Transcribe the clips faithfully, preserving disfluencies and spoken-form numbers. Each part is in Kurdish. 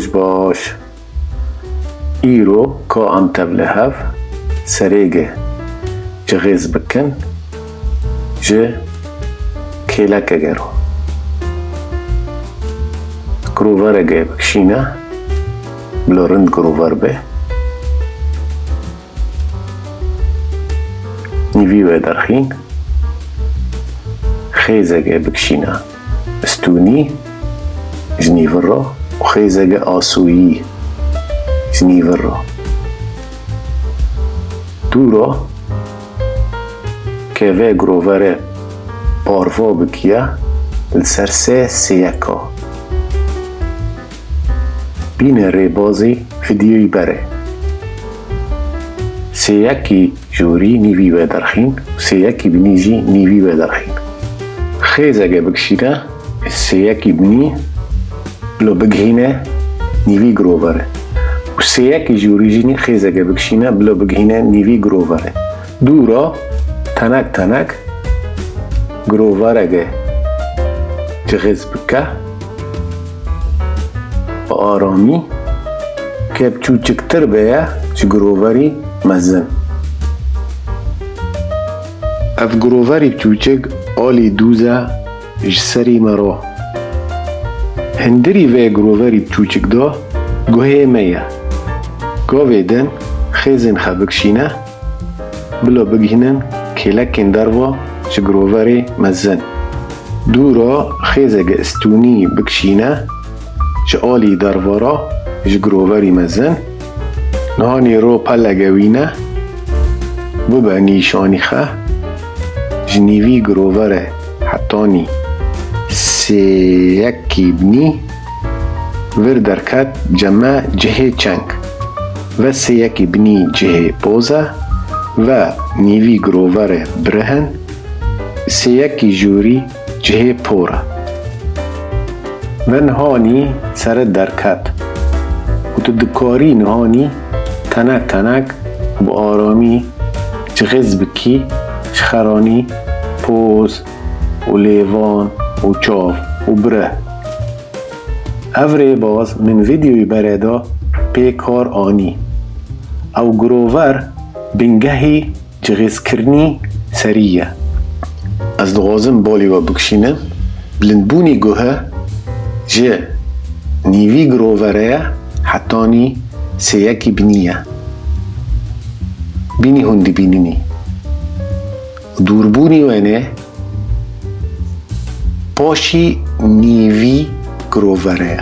Baş. Îro ka em tev li hev serêge cixêz bikin ji kêlekege re. Giroverege bikişîne, bila rind girover be. Nîvî we derxîn, xêzege bikişîne stûnî ji nîvir re û xêzege asûyî ji nîvir re. Dû re ke vê girovere parve bikiye li ser sê sêyeka. Bîne rêbazî vîdeoyî berê. Sêyekî jorî nîvî we derxîn û sêyekî binî jî nîvî we derxîn. Xêzege bikişîne sêyekî binî, bilo bigihîne nîvî girovere. Û sêyekî jorî jî nî xêzege bikişîne, bilo bigihîne nîvî girovere. Dû re tenek tenek giroverege cixêz bike. Bi aramî, ke biçûçiktir beye ji giroverî mezin. Ev giroverî biçûçik alî dûz e ji serî me re. Hindirî vê giroverî biçûçik de guhê me ye. Gavê din xêzên xwe bikişîne, bila bigihînin kêlekên derva ji giroverê mezin. Dû re xêzeke stûnî bikişîne ji alî derva re ji giroverî mezin. Niha nîro peleke wî ne, bibe nîşanî xwe ji nîvî girovere hetanî sêyekî binî. Vir derket ceme cihê çeng. Ve sêyekî binî cihê poz e, ve nîvî girovere birihin, sêyekî jorî cihê por e. Ve nihanî sere derket û tu dikarî nihanî tenek tenek bi aramî cixêz bikî ji xeranî poz û lêvan û çav û birih. Ev rêbaz min vîdeoyî berê de pê kar anî. Ew girover bingehî cixêzkirinî serî ye. Ez dixwazim balî we bikişînim, bilindbûnî guhe ji nîvî girovere ye hetanî sêyekî binî ye. Bînî hûn dibîninî. Dûrbûnî we ne, paşî nîvî girovere ye.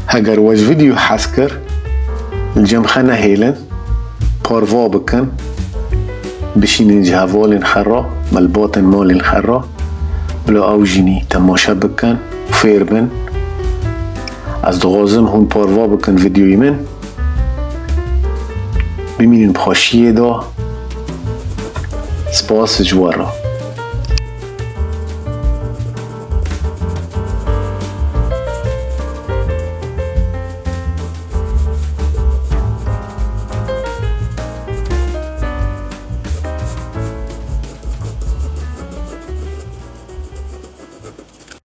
Heger we ji vîdeo hez kir, li cem xwe nehêlin, parve bikin, bişînin ji hevalên xwe re, malbatên malên xwe re, bila ew jî nî temaşe bikin, fêr bin. Ez dixwazim hûn parve bikin vîdeoyê min. Bimînin bi xweşiyê de. Spas ji we re.